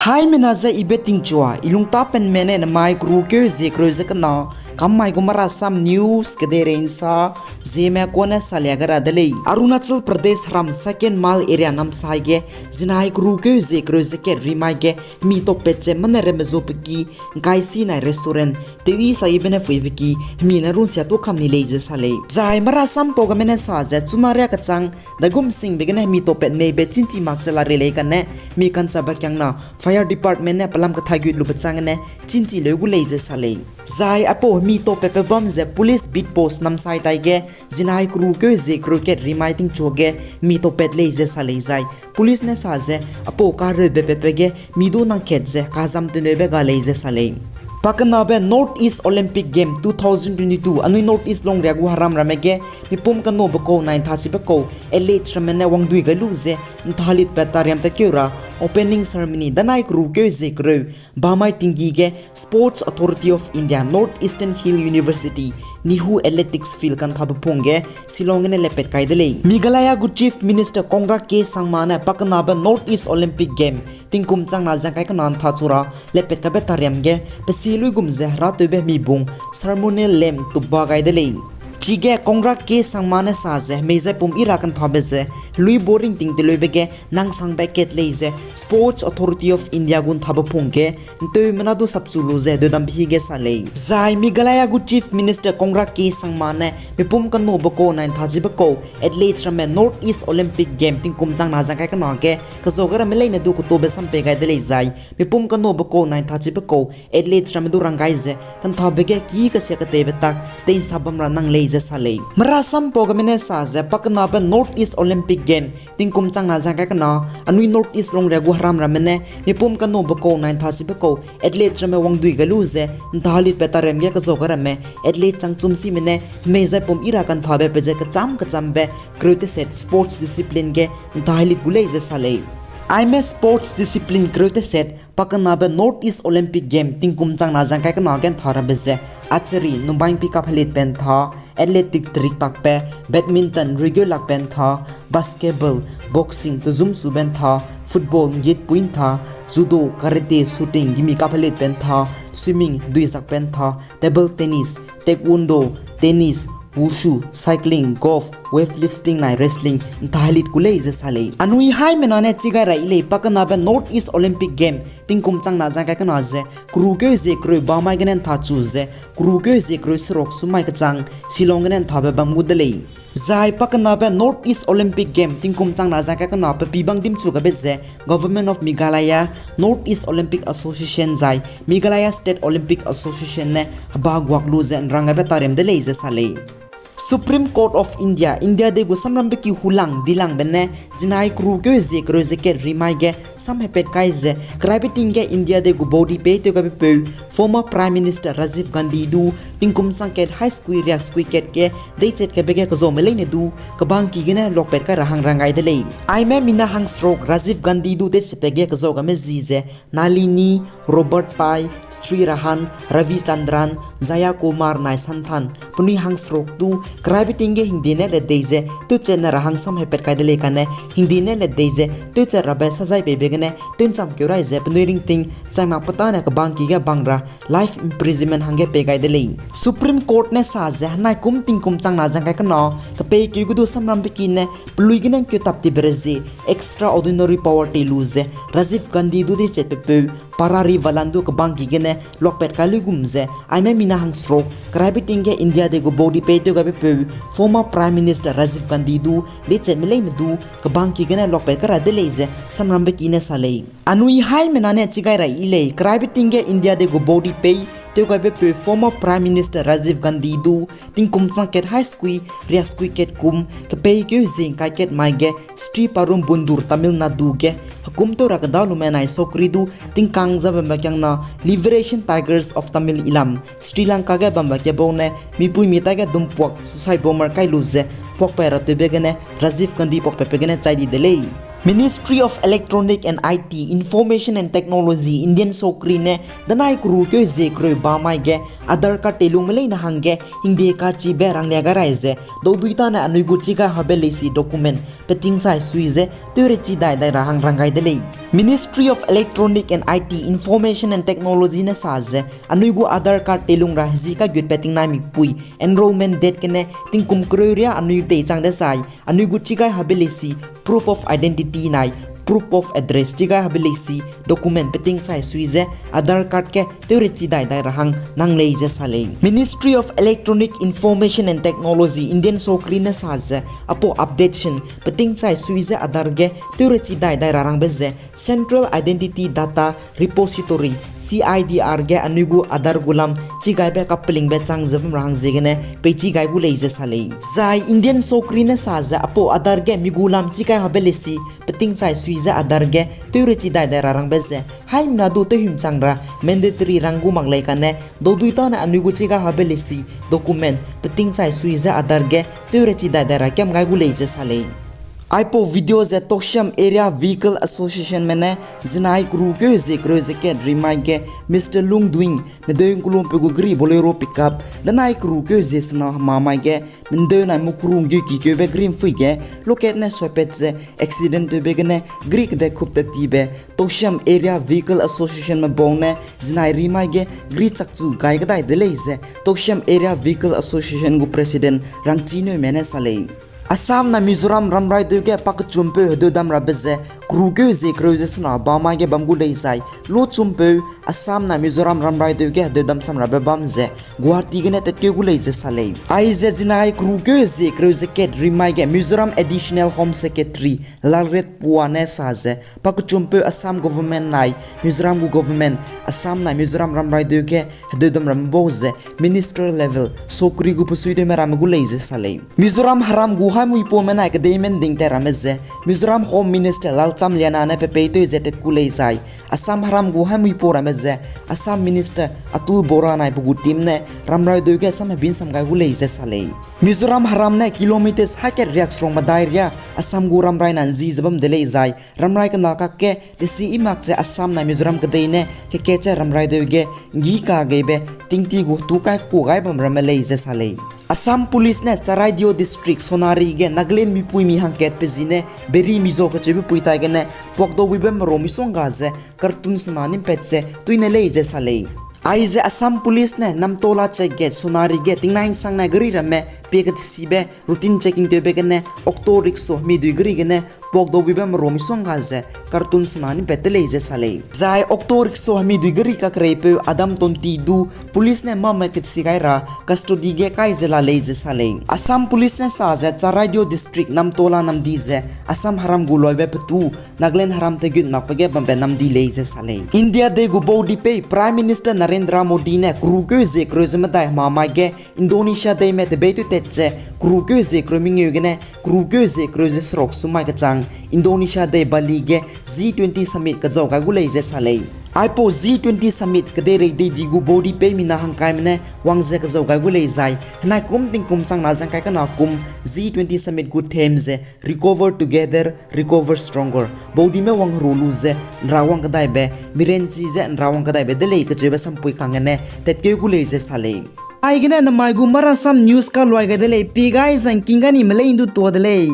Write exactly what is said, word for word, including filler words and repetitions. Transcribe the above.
Haimena ze ibe tingchua, i lungtapenme ne namai keru keu zie kereu ze kena, kammai gu Marasam News kedeirei nsa, zieme kuane salia ga ra de lei. Arunachal Pradesh ram Second Mile area Namsai ge, zinai keru keu zie kereu ze kat rimai ge, mi tokpat ze mane reme zo peki, ngkai si nai restaurant, tewi sa ibe ne pui peki, hemi ne runsia tu kam ni lei ze sa lei. Zai Marasam pau game ne sa ze, chuna ria kachang, dagum singbe gene hemi tokpat meibe chinchi mak ze la rei lei kane, mi kansabe kiangna, fire department ne pelam kathai gut lube chang gene, chinchi leu gu lei ze sa lei. Zai apau hemi tokpatbe bam ze police beat post Namsai tai ge, zinai keru keu zie kereu kat rimai tingchua ge, mi tokpat lei ze sa lei zai. Police ne sa ze, apau kareube pepe ge, mi du nang kat ze, kazam teneube ga lei ze sa lei. Pakenabe North East Olympic Game two thousand twenty-two, anui North East longria gu heram ramme ge, mipum kanobe kau nai nthachibe kau, athletes ramme ne wangdui gai lu ze, nthalit pat tariam tatkeu ra, opening ceremony, danai keru keu zie kereu, bamai tinggi ge, Sports Authority of India, North Eastern Hill University, NEHU Athletics Field kanthabe pung ge, Shillong gene lepat kai de lei. Meghalaya gu Chief Minister Conrad K Sangma ne pakenabe North East Olympic Game, tingkum changna zangkai kena nthachu ra, lepat kaibe tariam ge, pesi luigum ze herateube hemibung, ceremonial lamp tupba gai de lei. Chige Conrad K Sangma ne sa ze, hemei zai pum i ra kanthabe ze, lui boring ting teleube ge, nangsangbe kat lei ze, Sports Authority of India gu nthabe pung ge, nteumena du sapchu lu ze, deudambe hi ge sa lei. Zai Meghalaya gu Chief Minister Conrad K Sangma ne, mipum kanobe kau nai nthachibe kau, athletes ramme North East Olympic Game tingkum changna zangkai kena ge, kezau ge ramme leine du ketobe sam pei gai de lei zai, mipum kanobe kau nai nthachibe kau, athletes ramme du rang gai ze, kanthabe ge ki kasia kateibe tak, tei'nsa bam ra nang lei ze sa lei. Marasam pau game ne sa ze, pakenabe North East Olympic Game, tingkum changna zangkai kena, anui North East longria gu heram ramme ne, mipum kanobe kau nai nthachibe kau, athletes ramme wangdui gai lu ze, nthalit pat tariam ge kezau ge ramme, athlete changchum sime ne, hemei zai pum i ra kanthabe pe ze kacham kachambe, kereu teset sports discipline ge, nthalit gu lei ze sa lei. Aime sports discipline kereu teset, pakenabe North East Olympic Game tingkum changna zangkai kena ge ntharabe ze, archery, numbaing pika phelit pe ntha, athletic terik pakbe, badminton, ruigeu lak pe ntha, basketball, boxing, tezum sube ntha, football, ngit pui ntha, judo, karate, shooting, gimi kaphelit pe ntha, swimming, duizak pe ntha, table tennis, taekwondo, tennis, wushu, cycling, golf, weightlifting nai wrestling, nthalit gu lei ze sa lei. Anui haimena ne chigai ra i lei pakenabe North East Olympic Game, tingkum changna zangkai kena ze, keru keu zie kereu bamai gene nthachu ze, keru keu zie kereu seruk sumai kechang, Shillong gene nthabe bam gu de lei. Zai pakenabe North East Olympic Game, tingkum changna zangkai kena pepi bang dimchu gabe ze, Government of Meghalaya, North East Olympic Association zai, Meghalaya State Olympic Association ne, heba guak lu ze nrang gabe tariam de lei ze sa lei. Supreme Court of India, India dei gu samrambe ki hulang dilangbe ne, zinai keru keu zie kereu ze kat rimai ge, samhepat kai ze, keraibe ting ge India dei gu body pei tew gaibe peu, former Prime Minister Rajiv Gandhi du, tingkum chang kat hai sekui riak sekui kat ge, deichat kebe ge kezaume leine du, kebangki gene lokpat kai ra hang rang gai de lei. Aime mina hangseruk Rajiv Gandhi du deichatbe ge kezau game zi ze, Nalini, Robert Pai, Sri Rahan, Ravi Chandran, Jaya Kumar nai Santhan, penui hangseruk du, keraibe ting ge hingde ne ledei ze, tewchat ne ra hang samhepat kai de lei kane, hingde ne ledei ze, tewchat rabe sazai peibe gene, tew ncham keu rai ze, penui ringting, chai mak petane kebangki ge bang ra, life imprisonment hangge pei gai de lei. Supreme Court ne sa ze, henai kum tingkum changna zangkai kena, kepeikeu ge du samrambe ki ne, pelui gene ngkeu tap tibe re zie, extraordinary power tei lu ze, Rajiv Gandhi du deichatbe peu, Pararivalan du kebangki gene, lokpat kai luigum ze, aime mina hangseruk, keraibe ting ge India dei gu body pei tew gaibe peu, former Prime Minister Rajiv Gandhi du, deichatme leine du, kebangki gene lokpat kai ra de lei ze, samrambe ki ne sa lei. Anui haimena ne chigai ra i lei, keraibe ting ge India dei gu body pei, tew gaibe peu former Prime Minister Rajiv Gandhi du, tingkum chang kat hai sekui, riak sekui kat kum, kepeikeu zie ngkai kat mai ge, Sri Perumbudur Tamil Nadu ge, hekum tew ra keda lume nai sokri du, tingkang ze bambe kiangna, Liberation Tigers of Tamil Eelam, Sri Lanka ge bambe kebau ne, mipui mi tai ge dumpuak, suicide bomber kai lu ze, puakpai ra tewbe gene, Rajiv Gandhi puakpatbe gene chai di de lei. Ministry of Electronic and I T, Information and Technology, Indian sokri ne, danai keru keu zie kereu bamai ge, Aadhaar card teilungme leine hangge, hingde kachibe ranglia gai rai ze, daudui tane anui gu chigai habe leisi document, peting sai sui ze, tewrechi dai dai ra hang rang gai de lei. Ministry of Electronic and I T, Information and Technology ne sa ze, anui gu Aadhaar card teilung ra hezi kagutbe tingnai mikpui, enrollment date gene tingkum kereu ria anui teichang dezai, anui gu chigai habe leisi, proof of identity nai proof of address chigai habe leisi document peting chai sui ze Aadhaar card ge tewrechi dai dai ra hang nang lei ze sa lei. Ministry of Electronic Information and Technology, Indian sokri ne sa ze, aipau updation peting chai sui ze Aadhaar ge tewrechi dai dai ra rangbe ze Central Identity Data Repository, C I D R ge anui gu Aadhaar gu lam chigaibe kapelingbe chang ze bam ra hang ziegene peichi gai gu lei ze sa lei. Zai Indian sokri ne sa ze aipau Aadhaar ge mi gu lam chigai habe leisi peting chai sui ze Aadhaar ge tewrechi dai dai ra rangbe ze haimena du tewhim chang ra mandatory rang gu mak lei kane daudui tane anui gu chigai habe leisi document peting chai sui ze Aadhaar ge tewrechi dai dai ra kam gai gu lei ze sa lei. Aipau video ze Toksem Area Vehicle Associationme ne zinai keru keu zie kereu ze kat rimai ge Mister Lungduing medeu ngkulumpe gu gari Bolero pickup danai keru keu zie sena hemamai ge mendeu nai mukeru nggeuki keube gari mphui ge lokat ne suapat ze accident tewbe gene gari kede khuptat tibe Toksem Area Vehicle Associationme bau ne zinai rimai ge gari chakchu gai kadai de lei ze Toksem Area Vehicle Association gu President Rangchineume ne sa lei. Assam nai Mizoram ramraideu ge pakechumpeu hedeudam rabe ze keru keu zie kereu ze sena bamai ge bam gu lei zai lochumpeu Assam nai Mizoram ramraideu ge hedeudam samrabe bam ze Guwahati gene tatkeu gu lei ze sa lei. Aize zinai keru keu zie kereu ze kat rimai ge Mizoram Additional Home Secretary Lalriatpua ne sa ze pakechumpeu Assam government nai Mizoram gu government, Assam nai Mizoram ramraideu ge hedeudam ramme bau ze minister level sokri gu pesuitewme ramme gu lei ze sa lei. Mizoram heram gu haimui paume nai kedeime nding tat ramme ze Mizoram Home Minister Lalchamliana ne pepeitew ze tat ku lei zai Assam heram gu haimui pau ramme ze Assam Minister Atul Bora nai pe gu team ne ramraideu ge sam hebin sam gai gu lei ze sa lei. Mizoram heram ne kilometres hakat riaksrong medai ria Assam gu ramrai na nzi ze bam de lei zai ramrai kena kakge tesi i mak ze Assam nai Mizoram kedei ne kekatche ramraideu ge nggi kageibe tingti gu tu kai ku gai bam ramme lei ze sa lei. Assam Police ne Charaideo District Sonari ge Nagaland mipuimi hangkatpe zi ne beri mizo kacheube pui tai gene puakdaubuibe mero misongga ze carton sena nimpat ze tuine lei ze sa lei. Aize Assam Police ne Namtola check gate Sonari ge tingnai nsangnai gari ramme pie katesibe routine checking tewbe gene auto rickshaw hemidui gari gene puakdaubuibe mero misongga ze carton sena nimpat te lei ze sa lei. Zai auto rickshaw hemidui gari kakreipeu Adam Tonti du police ne mamat katesi gai ra custody ge kai ze la lei ze sa lei. Assam Police ne sa ze Charaideo District Namtola namdi ze Assam heram gu loibe petu Nagaland heram tegut makbe ge bambe namdi lei ze sa lei. India dei gu baudipei Prime Minister Narendra Modi ne keru keu zie kereu ze medai hemamai ge Indonesia deime tebeitewtat ze keru keu zie kereu mengeu gene keru keu zie kereu ze seruk sumai kechang Indonesia dei Bali ge G twenty Summit kazau gai gu lei ze sa lei. Aipau G twenty Summit kedeirei deidi gu baudipei mina hangkaime ne wang ze kazau gai gu lei zai henai kum tingkum chang na zangkai kena kum G twenty Summit gu theme ze Recover Together, Recover Stronger, baudime wangheru lu ze nra wang kadaibe, mirenchi ze nra wang kadaibe de lei kacheube sampui kang gene tatkeu gu lei ze sa lei. Aigene namai gu Marasam News kaluai gai de lei, pie gai zangking ga nime lei ndu tuâ de lei.